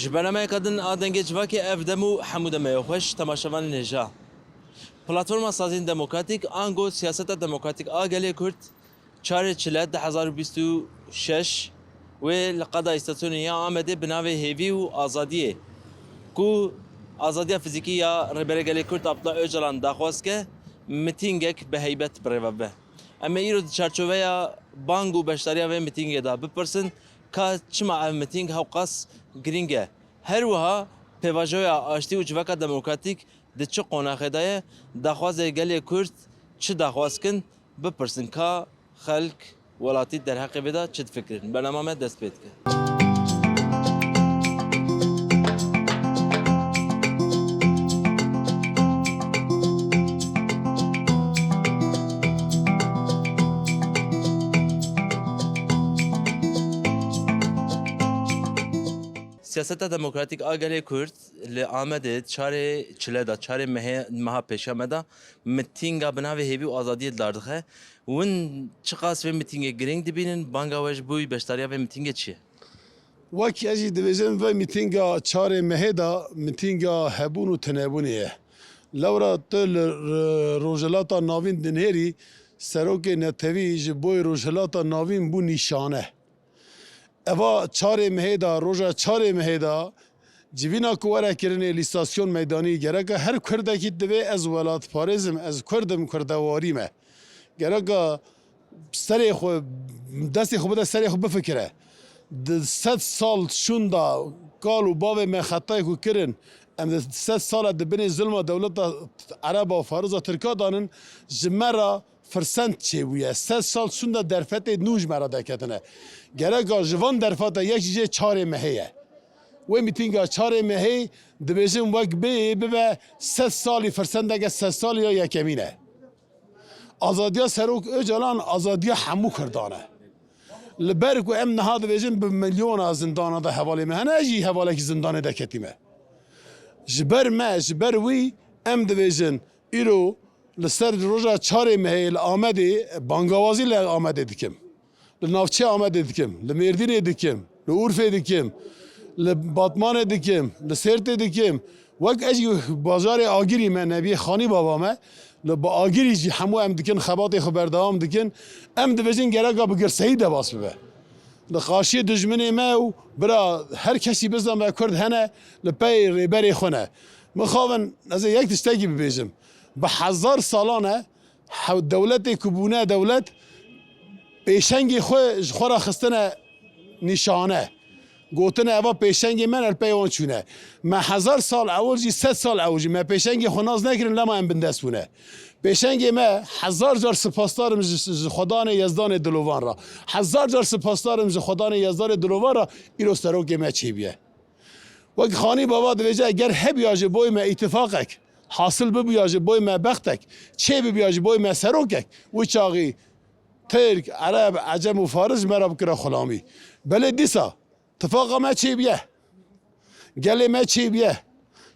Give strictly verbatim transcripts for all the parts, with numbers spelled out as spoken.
Ji bernameyeka din a Dengê Civakê ev dem û hemû demê xweş temaşevanên hêja. Platforma Saziyên Demokratîk ango Siyaseta Demokratîk a Gelê Kurd çarê Çile du hezar û bîst û şeş wê li qada îstasyonê ya Amedê bi navê Hêvî û Azadiyê ku azadiya fizîkî ya Rêberê Gelê Kurd Abdullah Ocalan daxwaz ke mitîngek bi heybet bi rê ve bibe. Em ê îro di çarçoveya bang û beşdariya vê mitîngê de bipirsin ka çima ev mitîng hewqas girîng e. Her wiha pêvajoya aştî û civaka demokratîk di çi qonaxê de ye, daxwazê gelê Kurd çi daxwaz kin, bipirsin ka xelk, welatî derheqê vê de çi difikirin. Bernama me dest pê dike. Siyaseta Demokratîk a Gelê Kurd li Amedê çarê çile de, çarê mehê, meha pêşiya me de mitînga bi navê Hêvî û Azadiyê li dar dixe. Win çiqas vê mitîngê girîng dibînin, banga we ji bo beşdariya vê mitîngê çi ye? Wek ez jî dibêjim, vê mitînga çarê mehê de mitînga hebûn û tinebûnê ye. Lewra tu li r-, Rojhilata Navîn dinêrî, serokê netewî ji bo Rojhilata Navîn bû nîşane. Eva çarê mehê de, roja çarê mehê de civîna ku were kirinê lîstasyon meydanî, gereka her Kurdekî divê ez welatparêz im, ez Kurd im, Kurdewarî me. Gereka serê xwe, destê xwe bide serê xwe bifikire. Di sed sal şûnda kal û bavê me xetayê ku kirin, em di sed sala di binê zilma dewleta Ereba, Fariza, Tirka danin, ji me re firsend çêbûye. Sed sal şûnda derfetê nû ji me re deketine. Gereka ji van derfeta yek jî jê çarê mehê ye. Wê mîtînga çarê mehê dibêjin wek bê bibe sed salî, firsendeke sed salî ya yekemîn e. Azadiya Serok Ocalan azadiya hemû Kurdan e. Li ber ku em niha dibêjin bi milyona zindana de hevalê me hene, ez jî hevalekî zindanê de ketîme. Ji ber me, ji ber wî em dibêjin îro li ser roja çarê mehê li Amedê bangawazî li Amedê dikim. Li navçeya Amedê dikim, li Mêrdînê dikim, li Urfê dikim, li Batmanê dikim, li Sêrtê dikim. Wek ez jî bajarê Agirî me, Nebiyê Xanî Baba me, li bi Agirî jî hemû em dikin, xebatê xwe berdewam dikin. Em dibêjin gereka bi girseyî debas bibe. Li qaşiyê dijminê me û bira her kesî bizan ve Kurd hene, li pey rêberê xwe ne. Mixabin ez ê yek tiştekî bibêjim. Bi hezar salan e, Hew-, dewletê ku bûne dewlet, pêşengê xwe ji xwe re xistine nîşane. Gotine, eva pêşengê me ne, li pey wan çûne. Me hezar sal ewil jî, sed sal ewil jî me pêşengê xwe nas nekirin, lema em bindest bûne. Pêşengê me, hezar car sipasdar im ji, ji Xwedanê Yezdanê dilovan re. Hezar car sipasdar im ji Xwedanê Yezdanê dilovan re, îro serokê me çêbûye. Wek Xanî Baba dibêje, eger hebûya ji boy me îtifaqek, hasil bibûya ji boy me bextek, çê bibûya ji boy me serokek, wî çaxî Tirk, Ereb, Ecem û Faris ji me re bikire xulamî. Belê dîsa tifaqa me çêbûye. Gelê me çêbûye.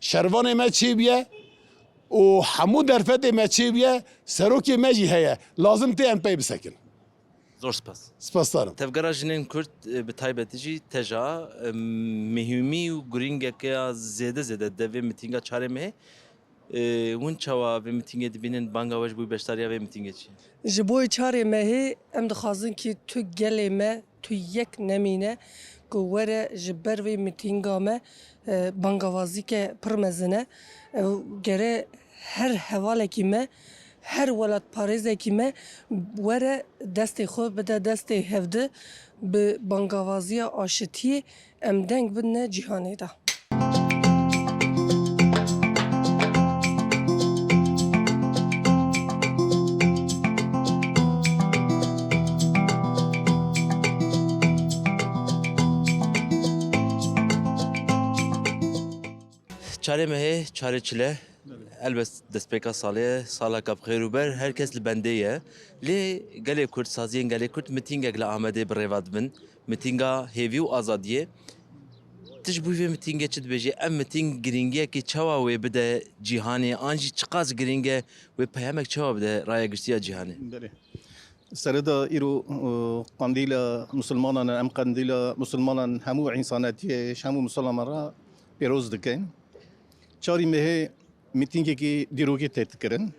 Şervanê me çêbûye. Û hemû derfetê me çêbûye. Serokê me jî heye. Lazim tê em pey bisekin. Zor spas. Spasdarim. Tevgera Jinên Kurd, e, bi taybetî jî teja, e, muhîmî û girîngeke ya zêde zêde de vê mitînga çarê mehê. E, hûn çawa vê mitîngê dibînin? Banga we ji bo beşdariya vê mitîngê çi ye? Ji bo çarê mehê em dixwazin ki tu gelê me, tu yek nemîne ku were ji ber vê mitînga me, e, bangawazîke pir mezin e. E, gere her hevalekî me, her welatparêzekî me were destê xwe bide destê hevdi, bi bangavaziya aşitiyê em deng bidine cîhanê de. Çarê mehê, çarê çile. Elbet destpêka salê ye, saleka bi xêr û ber, her kes li bendê ye. Lê gelê Kurd, saziyên gelê Kurd mitîngek li Amedê bi rê ve dibin. Mitînga hêvî û azadiyê. Tu ji bo vê mitîngê çi dibêjî? Ev mitîng girîngiyekî çawa wê bide cîhanê? An jî çiqas girîng e wê peyamek çawa bide raya giştî ya cîhanê? Belê. Serê de îro, e, qandîla misilmanan e, em qandîla misilmanan hemû însanetiyê, ji hemû misilmanan re pêroz dikin. Çarî mehê mîtîngekî dîrokî tê dikirin.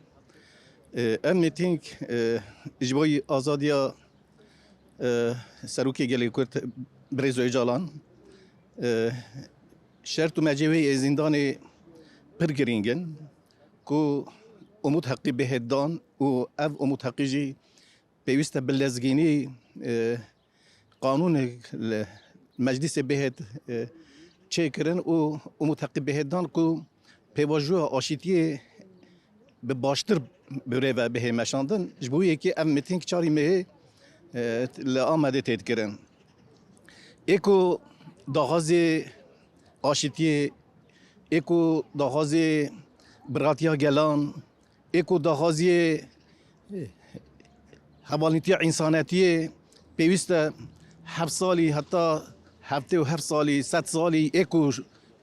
E, ev mîtîng, e, ji bo azadiya, e, Serokê Gelê Kurd Birêz Ocalan, e, şert û mercê wê yê zîndanê pir girîng in ku Umut Heqî bihêt dan û ev Umut Heqî jî pêwîst e bi lezgînî, e, qanûnek li meclîsê bihêt, e, çêkirin û Umut Heqî bihêt dan ku pêvajoya aşîtiyê bi baştir bi rê ve bihê meşandin. Ji bo yekê ev mîtîng çarî mehê, e, li Amedê tê dikirin. Ê ku daxwazê aşîtiyê, ê ku daxwazê biratiya gelan, ê ku daxwaziyê hevalnîtiya însanetiyê pêwîst e heft salî, heta heftê û heft salî, sed salî ê ku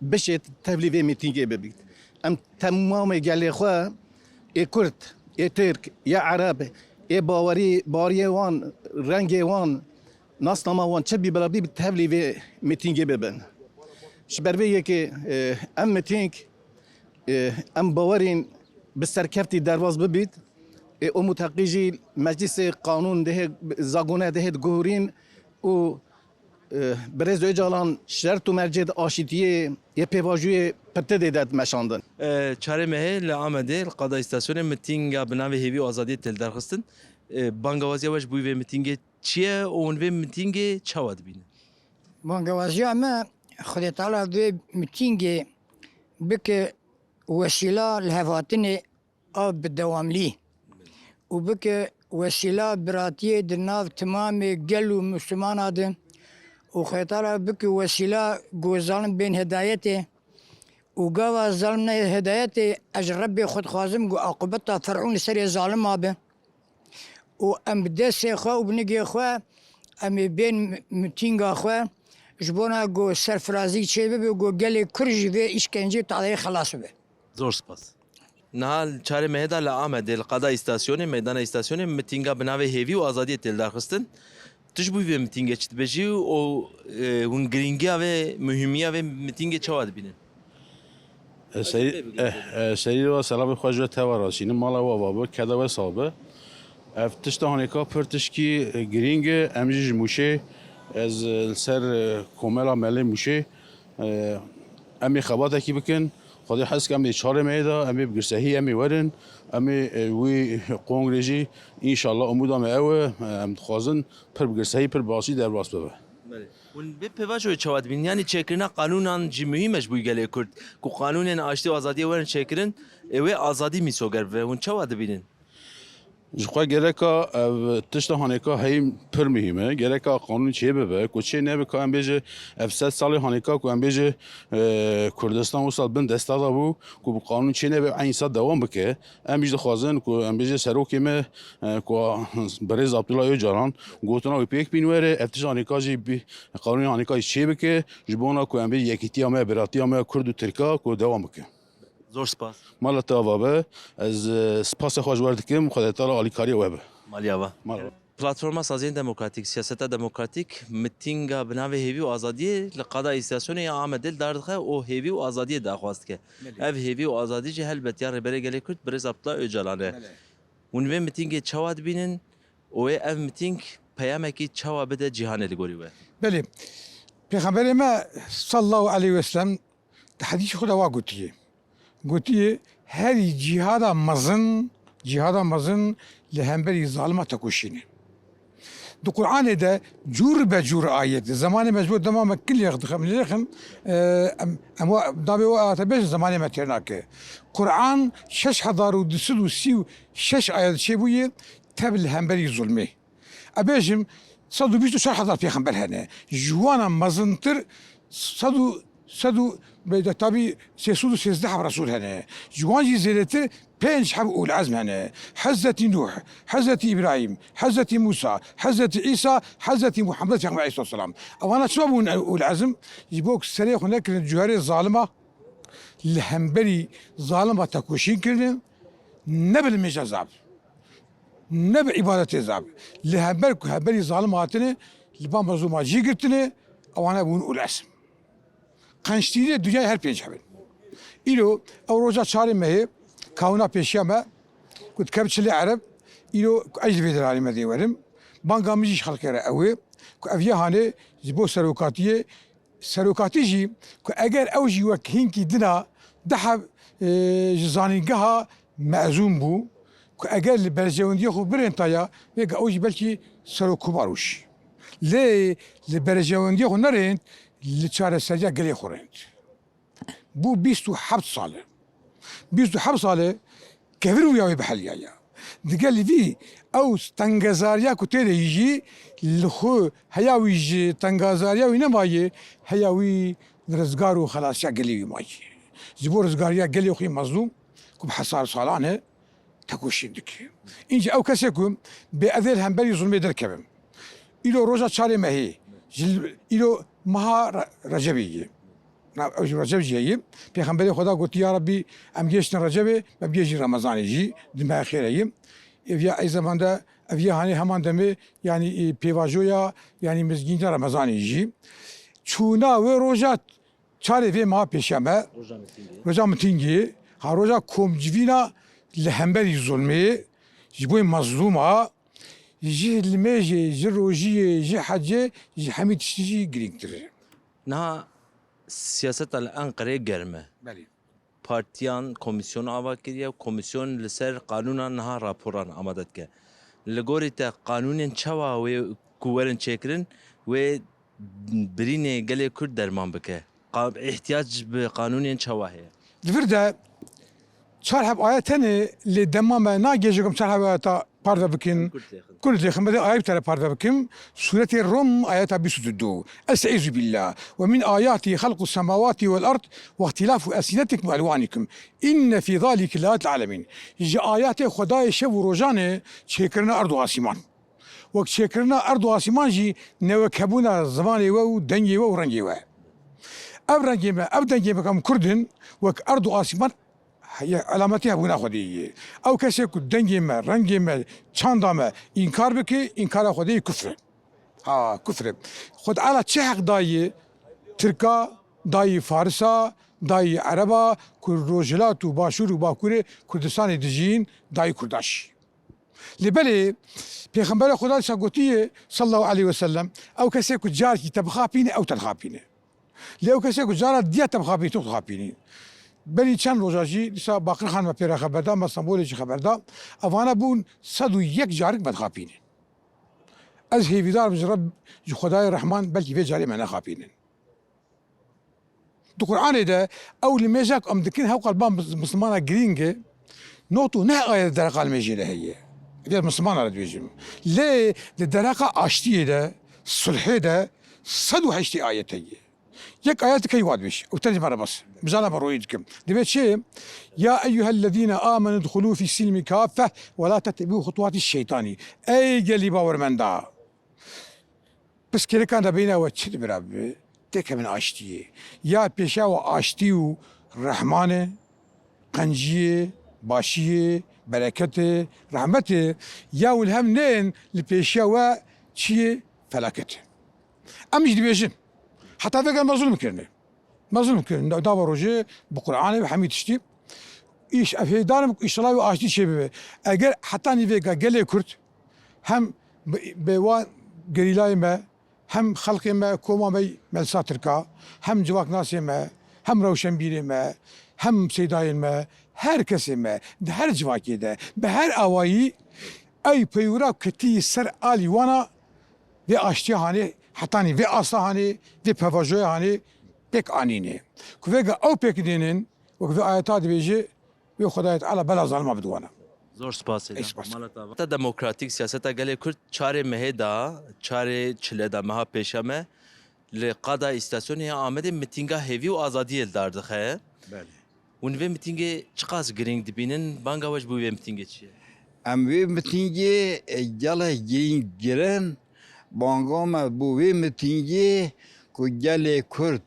bişêt tevlî vê mîtîngê bibît. Em temamê gelê xwe, ê Kurd, ê Tirk, yê Ereb, ê bawerî, bariyê wan, rengê wan, nasnama wan çi bî bila bî, bi tevlî vê mîtîngê bibin. Ji ber vê yekê, e, em mîtîng, e, em bawerîn bi serkeftî derbas bibît. Ê Umut Heqî jî meclîsê qanûn dihê, zagone dihê diguhurîn û, e, birêz Ocalan şert û mercê di aşîtiyê yê pêvajoyê pirtidê de meşandin. E, çarê mehê li Amedê li qada îstasyonê mîtînga bi navê Hêvî û Azadiyê tê lidarxistin. E, bangawaziya we ji bo vê mîtîngê çi ye û hûn vê mîtîngê çawa dibînin? Bangewaziya me, Xwedê Teala vê mîtîngê bike wesîla lihevhatinê a bidewamlî û bike wesîla biratiyê di nav timamê gel û Mislimana de û Xwedê Teala bike wesîla ku zalim bên hidayetê û gava zalim neyê hidayetê, ez ji Rebbê xwe dixwazim ku aqibeta Ferûn li serê zalima be. Û em bi destê xwe û bi nigê xwe em ê bên mîtînga xwe ji bona ku serfirazî çêbibe, ku gelê Kurd ji vê îşkencê û tadeyê xelas bibe. Zor spas. Niha li çarê mehê de li Amedê, li qada îstasyonê, meydana îstasyonê, mîtînga bi navê Hêvî û Azadiyê tê lidarxistin. Tu ji bo vê mîtîngê çi dibêjî û, e, hûn girîngiya vê, muhîmiya vê mîtîngê çawa dibînin? E, serî-, e, e, serî ve selamê xwe ji we teva rasînim. Mala we ava be, keda we sax be. Ev tişta hanêka pir tişkî, e, girîng e. Em jî ji Mûşê, ez, e, li ser, e, komela Melê Mûşê, e, em ê xebatekî bikin. Xwedê hez ke em ê çarê mehê de, em ê bi girsehî em ê werin. Em ê, e, wî kongrê jî înşallah umûda me ew e, e, em dixwazin pir bi girsehî, pir bi asî derbas bibe. Belê. Hûn vê pêvajoyê çawa dibînin? Yanî çêkirina qanûnan jî muhîm e ji bo gelê Kurd. Ku qanûnên aştî û azadiyê werin çêkirin, ê wê azadî mîsoger bibe. Hûn çawa dibînin? Ji xwe gereka ev tişta hanêka heyî pir muhîm e. Gereka qanûn çêbibe. Ku çê nebe ka em bêje ev sed salê hanêka ku em bêje, e, Kurdistan wisa bin desta de bû. Ku bi qanûn çê nebe eynî sed dewam bike. Em jî dixwazin ku em bêje serokê me, e, ku birêz Abdullah Ocalan gotina wî pêk bîn were, ev tişt anîka jî bî, qanûnê anîka jî çê bike, ji bona ku em bê yekîtiya me, biratiya me Kurd û Tirka ku dewam bike. Zor spas. Mala te ava be, ez, e, spasê xwe ji we dikim, Xwedê Teala alîkariya we be. Maliya va. Mala. Platforma Saziyên Demokratîk, Siyaseta Demokratîk, mitînga bi navê Hêvî û Azadiyê li qada îstasyonê ya Amedê li dar dixe û hêvî û azadiyê daxwaz dike. Belê. Ev hêvî û azadî jî helbet ya Rêberê Gelê Kurd Birêz Abdullah Ocalan e. Belê. Hûn vê mitîngê çawa dibînin û wê ev mitîng peyamekî çawa bide cîhanê li gorî we? Belê. Pêxemberê me sallallahu aleyhi ve sellem di hedîsê xwe de wa gotiye. Gotiye, herî cîhada mezin, cîhada mezin li hemberî zalima tekoşîn e. Di Qur'anê de cûr be cûr ayet, zemanê me ji bo dema me kilêx dixemilêxin, e, em, em wa, dabê wa ayete bêjin zemanê me têr nake. Qur'an şeş hezar û du sed û sî û şeş ayet çêbûye tev li hemberî zulmê. Ez bêjim, sed û bîst û çar hezar pêxember hene. Ji wana mezintir sed û, sed û, beyde tabî sê sed û sêzdeh heb resûl hene. Ji wan jî zêdetir pênc heb ulezm hene. Hezretî Nûh, Hezretî Îbrahîm, Hezretî Mûsa, Hezretî Îsa, Hezretî Muhammed Pêxember aleyhisselatu vesselam. Ewana çima bûn ulezm? Ji bo ku serê xwe nekirin cûherê zalima, li hemberî zalima tekoşîn kirine, ne bi nimêja zab, ne bi îbadetê zab. Li hember ku hemberî zalim hatine, li ba mezlûma cî girtine, ewana bûn ulezm. Qençtînê dinyayê her pênc hebin. Îro ew roja çarê mehê, kawina pêşiya me, ku dikeve çilê ereb, îro ez ji vê dirarê me dê werim. Banga min jî ji xelkê re ew ê, ku ev ya hanê ji bo serokatiyê, serokatî jî ku eger ew jî wek hinkî dina deheb, e, ji zanîngeha mezûn bû, ku eger li berjewendiyê xwe birêntaya, vêga ew jî belkî serokkomar û jî. Lê li berjewendiyê xwe nerênt, li çareseriya gelê xwe rênt. Bû bîst û heft sal e. Bîst û heft sal e kevir wîya wê biheliyaye. Digel vî ew tengezariya ku tê de yî jî li xwe heya wî ji tengazariya wî nemayê, heya wî rizgar û xelasiya gelê wî mayê. Ji bo rizgariya gelê xwe yê mezlûm ku bi hezar salan e, tekoşîn dike. Înca ew kesê ku bê ez ê li hemberî zulmê derkevim. Îro roja çarê mehê, ji îro meha Re-, Recebê ye. Na, ew jî Receb jî heye. Pêxemberê Xweda gotî, ya Rebbî, em gêştin Recebê, me bigêjî Remezanê jî, di me xêr heye. Ev ya ey zeman de, ev ya hanê heman demê, yanî, e, pêvajoya, yanî mizgînîna Remezanê jî. Çûna wê roja çarê vê meha pêşiya me, roja mitingê, ha, roja komcivîna li hemberî zulmê, ji bo mezlûma, ji limêjê, ji rojiyê, ji hecê, ji hemî tiştî jî girîngtir e. Niha siyaseta li Enqereyê germ e. Belê. Partiyan komîsyon ava kiriye, komîsyon li ser qanûnan niha raporan amade dike. Li gorî te qanûnên çawa wê ku werin çêkirin, wê birînê gelê Kurd derman bike? Qa-, îhtiyac bi qanûnên çawa heye? Di vir de çar heb ayet hene, lê dema me nagêje ku em çar heb ayeta parve bikin. Kurd lêxin. Kurd lêxin, me dê ayet bi te re parve bikim. Sûretê Rum, ayeta bîst û du. Estaizu billah. Ve min ayatihi halqu semawati vel ard ve ihtilafu elsinetikum ve elwanikum. Inne fî zalike leayat lil alemin. Ji ayetê Xwedayê şev û rojan e çêkirina erd û asîman. Wek çêkirina erd û asîman jî newekhebûna zimanê we û dengê we û rengê we. Ev rengê me, ev dengê me, em Kurd in, wek erd û asîman heye, elametê hebûna Xwedê ye. Ew kesê ku dengê me, rengê me, çanda me înkar bike, înkara Xwedê ye kufr e. Ha, kufr e. Xwedê Teala çi heq dayê Tirka, dayê Farisa, dayê Ereba, ku Rojhilat û Başûr û Bakurê Kurdistanê dijîn, dayê Kurda jî. Lê belê, Pêxemberê Xweda dîsa gotiye, sallallahu aleyhi ve sellem, ew kesê ku carekî te bixapîne, ew te dixapîne. Lê ew kesê ku cara diya te bixapîne, tu dixapînî. Berî çend roja jî dîsa Baqir Xan me pê re xeber da, me Stenbolê jî xeber da. Evane bûn sed û yek carik me dixapîne. Ez hêvîdar im ji Reb, ji Xwedayê Rehman belkî vê carê me nexapînin. Di Qur'anê de ew limêja ku em dikin hewqal ba mis-, mislimana girîng e, not û neh ayet dereqa limêjê de heye. Vê mislimana re dibêjim. Lê di dereqa aştiyê de, sulhê de sed û heştê ayet heye. Yek ayet dikey wa dibêj. Ew tenê me re bes. Bizana me royî dikim. Dibê çi? Ya eyyuhellezîne amenu dxulû fî silmî kaffe ve la tettebîû xutuwatî şeytanî. Ey gelî bawermenda! Piskêrikan de beyna we çi dibira bibe, têkevin aştiyê. Ya pêşiya we aştî û rehman e, qenciyê, başiyê, bereketê, rehmetê, ya û li hev nên li pêşiya we çiyê felaket e. Em jî dibêjin, heta vêga mezlûm kirine. Mezlûm kirin. Nava rojê bi Qur'anê, bi hemî tiştî. Îş, ev hêdar im, înşallah wê aştî çêbibe. Eger heta nîvêka gelê Kurd hem bi, bi wan gerîlayê me, hem xelkê me, koma me Melsa Tirka, hem civaknasê me, hem rewşenbîrê me, hem seydayên me, her kesê me, di her civakê de, bi her awayî ey peywira ketî ser alî wana, vê aştiya hanê, hetanî vê asta hanê, vê pevajoya hanê pêk anîne. Ku vêga ew pêk nênin, wek vê ayeta dibêje, wê Xwedayê Teala bela zalima bide wana. Zor spas ê. Ey spas. Mala te ava. Te demokratîk siyaseta gelê Kurd çarê mehê da, çarê çile da meha pêşa me, li qada îstasyonê ya Amedê mitînga hêvî û azadiyê li dar dixe. Belê. Hûn vê mitîngê çiqas girîng dibînin? Banga we ji bo vê mitîngê çi ye? Em vê mitîngê, e, gelek girîng girin. Banga me bo vê mitîngê ku gelê Kurd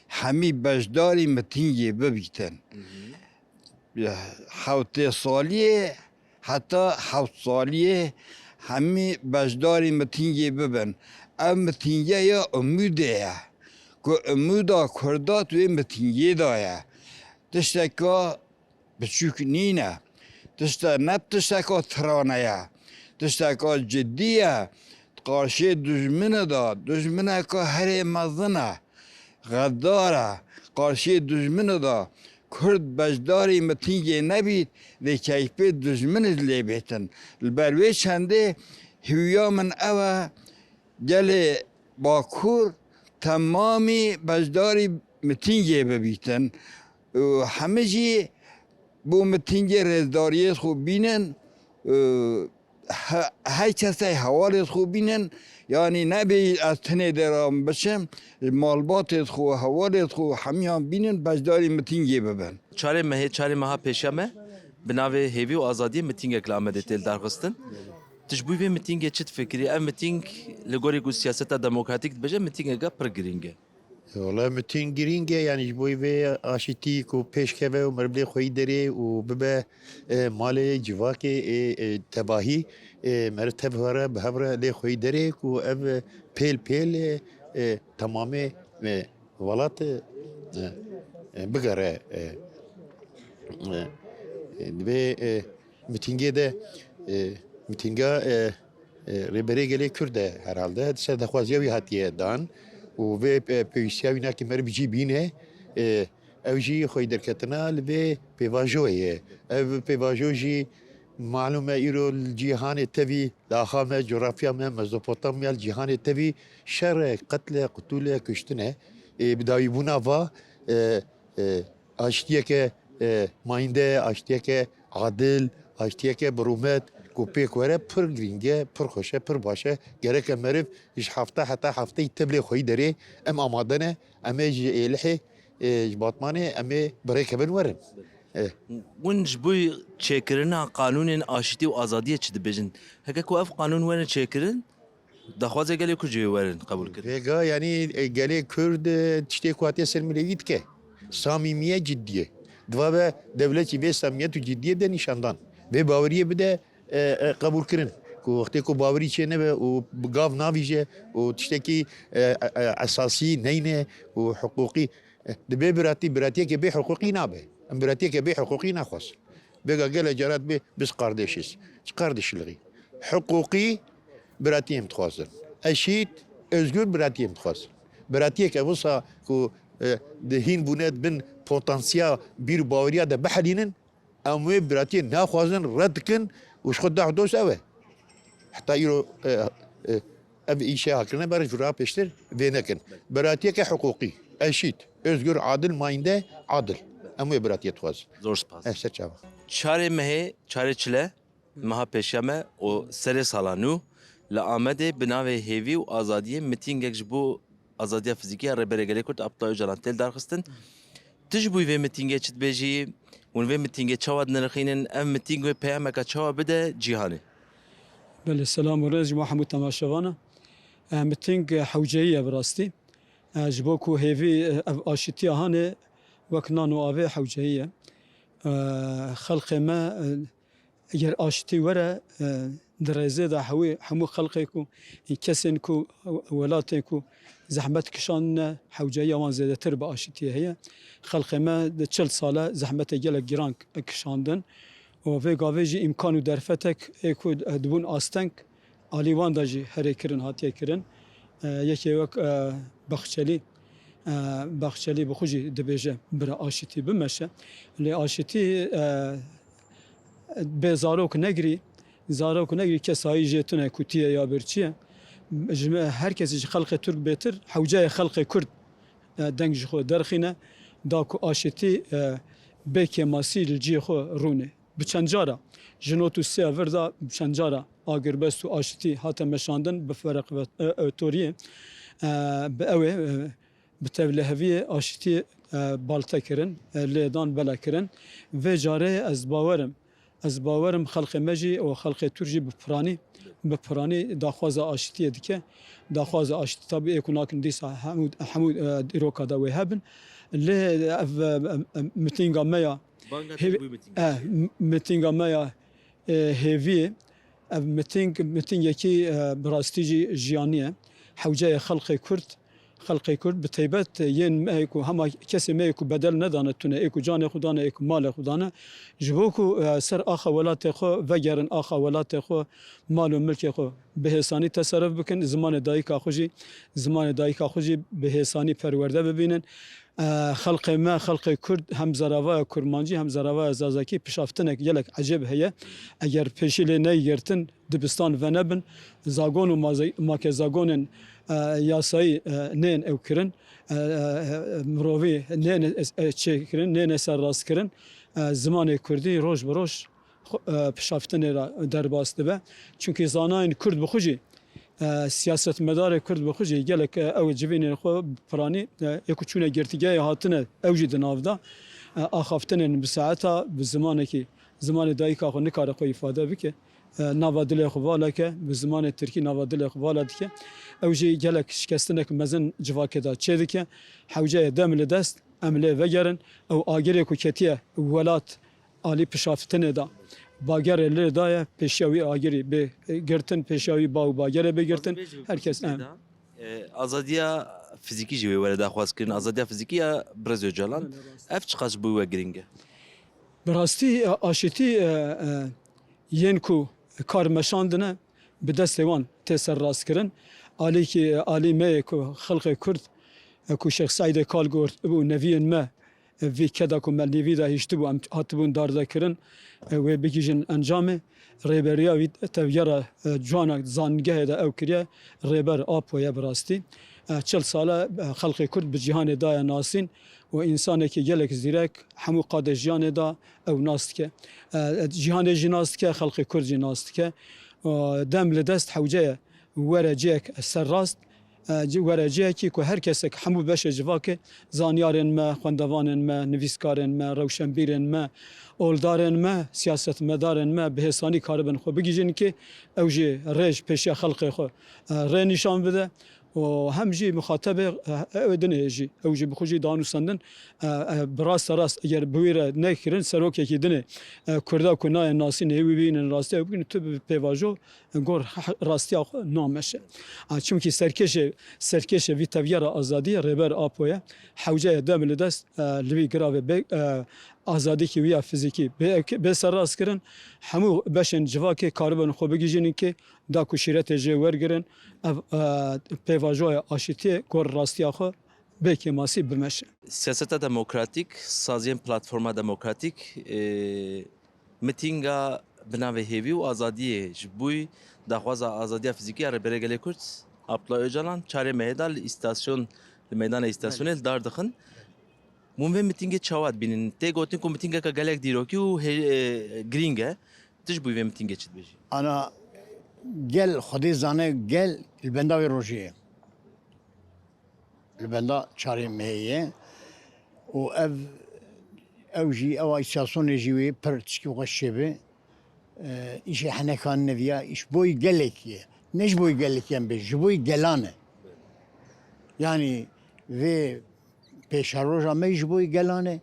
hemî beşdarî mitîngê bibîtin. Hı hı. Hewtê saliyê heta hewt saliyê hemî beşdarî mitîngê bibin. Ev mitîngeya umûdê ye. Ku umûda Kurda di wê mitingê de ye. Tişteka biçûk nîne. Tişte ne tişteka tirane ye. Tişteka cidî ye. Qarşiyê dijmine de, dijmineka herê mezin e. Xedar e. Qarşiyê dijmine de Kurd beşdarî mitingê nebît, dê keyfê dijminê lê bêtin. Li ber wê çendê hêviya min ew e, gelê Bakur temamî beşdarî mitingê bibîtin. Û hemî jî bo mitingê rêzdariyê xwe bînin. Û he-, her kesê hewalê xwe bînin. Yanî nebê ez tenê dê re biçim, malbatê xwe, hewalê xwe hemiyan bînin, beşdarî mitingê bibin. Çarê mehê, çarê meha pêşiya me bi navê Hêvî û Azadiyê mitingek li Amedê tê lidarxistin. Tu ji bo vê mitingê çi difikirî? Ev miting li gorî ku siyaseta demokratîk dibêje, mitingeke pir girîng e. Wele miting girîng e, yanî ji bo vê aşitî ku pêş keve û meriv lê xweyî derê û bibe, e, malê civakê, e, e, tebahî, e, meriv tev re bi hev re lê xweyî derê ku ev pêl pêl, e, e, temamê, e, welat, e, e, bigere, e, e, e, divê, e, mitingê de, e, mitinga, e, e, Rêberê Gelê Kurd e herhalde, di ser daxwaziya wî hatiye dan û vê, e, pêwîstiya wî nake meriv cî bîne, e, ew jî xweyî derketina li vê pêvajoyê ye. Ev pêvajo jî malûm e îro li cîhanê tevî, li axa me, coğrafya me, Mezopotamya, li cîhanê tevî şer e, qetil e, qutûl e, kuştin e. E, bi dawîbûna va, e, e, aştiyeke, e, mayînde, aştiyeke adil, aştiyeke bi rûmet ku pêk were, pir girîng e, pir xweş e, pir baş e. Gereke meriv ji hefta heta hefteyî tev lê xweyî derê, em amade ne, em ê ji Êlihê, e, ji Batmanê em ê bi rê kevin werin. E. Hûn ji bo çêkirina qanûnên aşitî û azadiyê çi dibêjin? Heke ku ev qanûn werin çêkirin, daxwazê gelê Kurd jî wê werin qebûlkirin. Vêga, yanî, e, gelê Kurd, e, tiştê ku hatiye ser mirovî dike. Samîmiye, ciddî ye. Diva be dewlet jî vê samîmiyet û ciddiyê de nîşandan. Vê baweriyê bide, e, e, qebûlkirin. Ku wextê ku bawerî çê nebe û bi gav navîje û tiştekî, e, e, e, esasî neyne û hiqûqî, e, dibe biratî, biratiyeke bê hiqûqî nabe. Em biratiyeke bê hiqûqî naxwazin. Vêga gelek cara dibê biz kardeşiz. Çi kardeşliği? Hiqûqî biratiyê em dixwazin. Eşît, özgür biratiyê em dixwazin. Biratiyeke wisa ku, e, di hîn bûne di bin potansiya bîr û baweriya de bihelînin, em wê biratiyê naxwazin, red dikin û ji xwe dah dost ew e. Heta îro, e, e, ev îşe hakirine ber ji ra pêştir vê nekin. Biratiyeke hiqûqî, eşît, özgür, adil, mayînde, adil. Em wê biratiyê dixwazin. Zor spas. Eh, ser çava. Çarê mehê, çarê çile, meha pêşiya me û serê sala nû li Amedê bi navê Hêvî û Azadiyê mitingek ji bo azadiya fizîkî ya Rêberê Gelê Kurd Abdullah Ocalan tê lidarxistin. Tu ji bo vê mitingê çi dibêjî? Hûn vê mitingê çawa dinirxînin? Ev miting wê peyameka çawa bide cîhanê? Belê, selam û rêz ji bo hemû temaşevana. E, miting, e, hewceyî ye bi rastî. E, ji bo ku hêvî, e, ev aşîtiya hanê wek nan û avê hewceyî ye. E, xelqê me, e, Eger aştî were, e, di rêzê de hewî, hemû xelqê ku, kesên ku, welatên ku zehmet kişandine, hewceyiya wan zêdetir bi aşitiyê heye. Xelqê me di çil sal e zehmetê gelek giran kişandin û vê gavê jî îmkan û derfetek ê ku dibûn asteng, alî wan de jî herê kirin, hatiye kirin. E, yekê wek, e, Baxçelî, e, Baxçelî bi xwe jî dibêje, bira aşitî bimeşe. Lê aşitî, e, bê zarok negirî, zarok negirî kesayî jê tune ku tî ye ya birçî ye. Ji me, her kesî ji xelqê Tirk bêtir, hewceyê xelqê Kurd, e, deng ji xwe derxîne, da ku aşitî, e, bê kêmasî li cihê xwe rûnê. Bi çend cara, ji not û sê vir de bi çend cara agirbest û aşitî hate meşandin bi fereqvetoriyê, e, bi ew ê, e, bi tevliheviyê aşitî, e, balte kirin, e, lêdan bela kirin. Vê carê ez bawerim, ez bawerim xelqê me jî û xelqê Tirk jî bi piranî, bi piranî daxwaza aşitiyê dike. Daxwaza aşitî tabî ê ku nakin dîsa hemû, hemû, e, dîroka de wê hebin. Lê ev, e, e, e, mitinga me ya, Banga hêv-, tecrûbî mitinga. Eh, m-, mitinga me ya, e, hêvî, ev miting, mitingekî, e, bi rastî jî jiyanî ye. Hewceyê xelqê Kurd, Xelqê Kurd, bi teybet yên me ku hema kesê me yê ku bedel nedane tune, ê ku canê xwe dane, ê ku malê xwe dane, ji bo ku, e, ser axa welatê xwe vegerin, axa welatê xwe, mal û milkê xwe bi hêsanî teserif bikin, zimanê dayika xwe jî, zimanê dayika xwe jî bi hêsanî perwerde bibînin. E, xelqê me, xelqê Kurd hem zeravaya Kurmancî, hem zeravaya Zazakî pişaftinek gelek ecêb heye. Eger pêşî lê neyê girtin, dibistan venebin, zagon û maze-, makezagonên, e, yasayî, e, nên ew kirin, e, e, e, mirovî nên, e, çêkirin, nên serrastkirin, e, zimanê kurdî roj bi roj xwe, e, pişaftinê re derbas dibe. Çimkî zanayên kurd bi xwe jî, e, siyasetmedarê kurd bi xwe jî gelek, e, ew ê civînên xwe bi piranî, e, ê ku çûne girtîgehê hatine, ew jî di nav de, e, axaftinên bi saeta bi zimanekî, zimanê dayika xwe nikare xwe îfade bike. E, nava dilê xwe vala ke, bi zimanê tirkî nava dilê xwe vala dike. Ew jî gelek şikestinek mezin civakê de çêdike. Hewce ye dem li dest, em lê vegerin. Ew agirê ku ketiye welat alî pişaftinê de, bagerê lê daye, pêşiya wî agirî bê girtin, pêşiya wî ba û bagerê bê girtin. Her kes, e, E, azadiya fizîkî jî wê were daxwaz kirin. Azadiya fizîkî ya Birêz Ocalan. Belê, rast. Ev çiqas ji bo we giring e? Bi rastî, e, aşîtî, e, e, yên ku kar meşandine, bi destê wan tê serrastkirin. Alîkî, alî me yê ku xelqê Kurd, e, ku Şêx Seîdê Kal got bû, neviyên me, e, vî keda ku me nîvî de hiştibû, em hatibûn dardekirin, e, wê bigihîjin encamê. Rêberiya vî tevgera, e, ciwana zangehê de ew kiriye, Rêber Apo ye bi rastî. E, çil sal e, e, xelqê Kurd bi cîhanê daye nasîn û însanekî gelek zîrek, hemû qadê jiyanê de ew nas dike. E, cîhanê jî nas dike, xelqê Kurd jî nas dike. E, dem li dest hewce ye were cihek serrast, e, ci-, were cihekî ku her kesek, hemû beşê civakê, zanyarên me, xwendevanên me, nivîskarên me, rewşenbîrên me, oldarên me, siyasetmedarên me bi hêsanî karibin xwe bigihîjin ki ew jî rê ji pêşiya xelqê xwe, e, rê nîşan bide û hem jî mixatebê, e, ew ê dinê jî, ew jî bi xwe jî danûsandin, e, e, bi raste rast eger bi wî re nekirin, serokekî dinê, e, Kurda ku nayên nasîn hê wî bînin, rastî ew bikin, tu bi pêvajo gor he-, rastiya xwe nameşe. A, çimkî serkêşê, serkêşê vî tevgera azadiyê Rêber Apo ye. Hewce ye dem li dest, e, li vî giravê bê, e, azadîkî wî ya fizîkî bê, bê serrast kirin. Hemû beşên civakê karibin xwe bigihîjin ki da ku şîretê jê wergirin. Ev, e, pêvajoya aşîtiyê gor rastiya xwe bê kêmasî bimeşe. Siyaseta demokratîk, saziyên platforma demokratîk, e, Mitînga bi navê Hêvî û Azadiyê ji bo daxwaza azadiya fizîkî ya Rêberê Gelê Kurd, Abdullah Ocalan, çarê mehê de li îstasyon, li meydanê îstasyonê li dar dixin. Hûn vê mitîngê çawa dibînin? Tê gotin ku mitîngeke gelek dîrokî û hê-, e, girîng e. Tu ji bo vê mitîngê çi dibêjî? Ana gel, Xwedê zane gel li benda wê rojê ye. Li benda çarê mehê ye û ev, ew jî, ew îstasyonê jî wê pir tişkî xweş çêbe. E, îşê henekan neviya, îş boy gelekî ye. Ne ji boy gelekî em bê, ji boy gelan e. Yanî vê pêşeroja me ji boy gelan e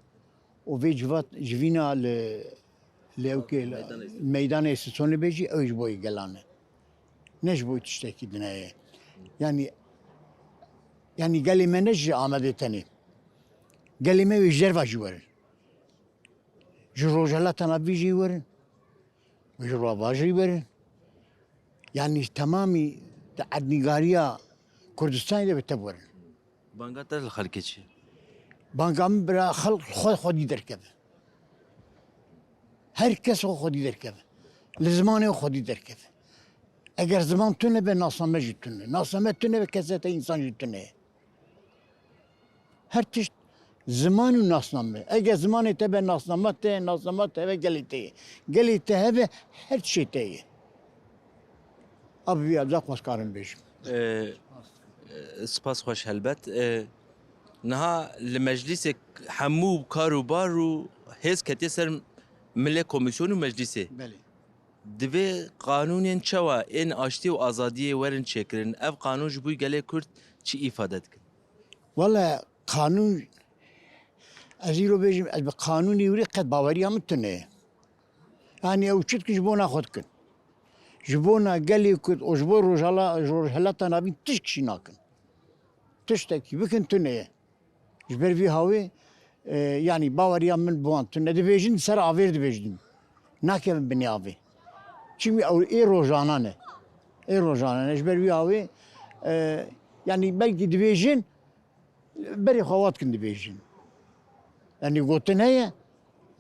û vê civat, civîna li, li ewkê, meydanê îstasyonê bê jî ew ji boy gelan e. Ne ji bo tiştekî din heye. Yanî, yanî gelê me ne ji Amedê tenê. Gelê me wê ji derva jî werin. Ji Rojhelata Navîn jî werin. Ji Rojava jî werin. Yanî temamî di erdnîgariya Kurdistanê de bi tev werin. Banga te li xelkê çi ye? Banga min bira xelk xwe xwedî derkeve. Her kes xwe xwedî derkeve. Li zimanê xwe xwedî derkeve. Eger ziman tune be, nasname jî tune. Nasname tune be, keseta însan jî tune ye. Her tişt ziman û nasname. Eger zimanê te be, nasnama te ye, nasnama te be, gelê te ye. Gelê te hebe, her tiştê te ye. Ev vî evda xwezkarim bêjim. Ee, e, spas xweş helbet. Ee, niha li meclîsê hemû kar û bar û hêz ketiye ser milê komîsyon û meclîsê. Belê. Divê qanûnên çawa ên aştî û azadiyê werin çêkirin? Ev qanûn ji bo gelê Kurd çi îfade dikin? Wele qanûn, ez îro bêjim, ez bi qanûnê wî qet baweriya min tune ye. Yanî ew çi dikin ji bona xwe dikin. Ji bona gelê Kurd û ji bo Rojhala-, Rojhelata Navîn tişt kişî nakin. tiştekî bikin tune ye. Ji ber vî hawê, e, yanî baweriya min bi wan tune. Dibêjin, di ser avêr dibêjin. Nakevin binê avê. Çimkî ew ê rojana ne. Ê rojana ne. Ji ber vî hawê, e, yanî belkî dibêjin, berê xwe wa dikin dibêjin. Yanî gotin heye,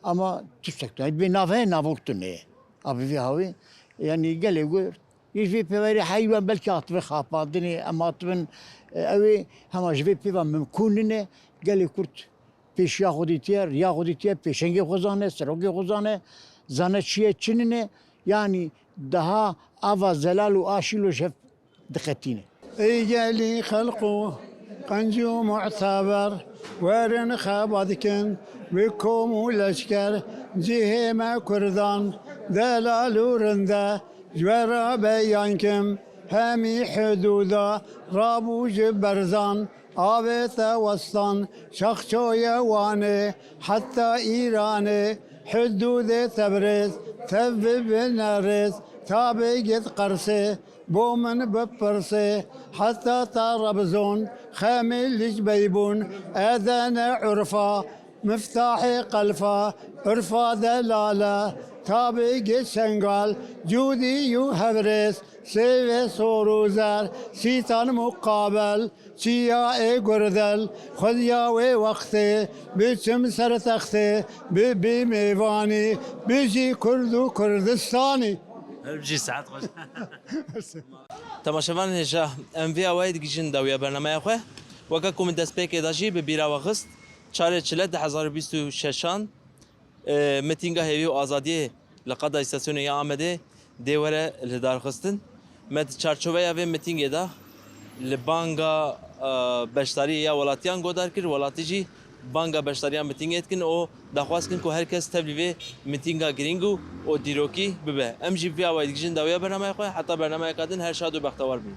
ama tiştek tune. Dibê nav heye, navok tune ye. A bi vî hawê, yanî gelê gur. Yê ji vê pêverê heywan belkî hatibin xapandinê, em hatibin, e, ew ê hema ji vê pêva mimkûn nine, gelê Kurd pêşiya xwe dîtiye, riya xwe dîtiye, pêşengê xwe zane, serokê xwe zane, zane çi ye, çi nine, yanî daha ava zelal û aşîlo ji hev diqetîne. Ey gelî xelq û qenc û muteber, werin xebat kin bi kom û leşker, cihê me kurdan delal û rinde, ji we re beyan kim hemî hidûda rabû ji berzan, avête westan, Şaxçoyê Wanê, heta Îranê, hidûdê Tebrêz, tev bibe nerêz, ta bigit Qersê, bo min bipirsê, heta Tarabzon, Xemîl ji Beybûn, Edene Urfa, Miftahê Qelfa, Urfa delale, ta bigit Şengal, Cûdî û Hevrêz, Sêvê sor û zer, Sîtan muqabel, Çiya ê gurdel, xwediya wê wextê, biçim ser textê, bibî mêvanî, bijî Kurd û Kurdistanî. Her bijî, saet xweş. Temaşevanên hêja, em vê awayî digihîjin dawiya bernameya xwe. Weke ku min destpêkê de jî bi bîra we xist, çarê çile du hezar û bîst û şeşan, e, mitînga hêvî û azadiyê li qada îstasyonê ya Amedê dê were lidarxistin. Me di çarçoveya vê mitîngê de li banga, e, beşdariyê ya welatiyan godar kir, welatî jî banga beşdariya mitîngê dikin û daxwaz kirin ku her kes tevlî vê mitînga girîng û, û dîrokî bibe. Em jî vî awayî digihîjin dawiya bernameya xwe, heta bernameyeka din her şad û bextewar bin.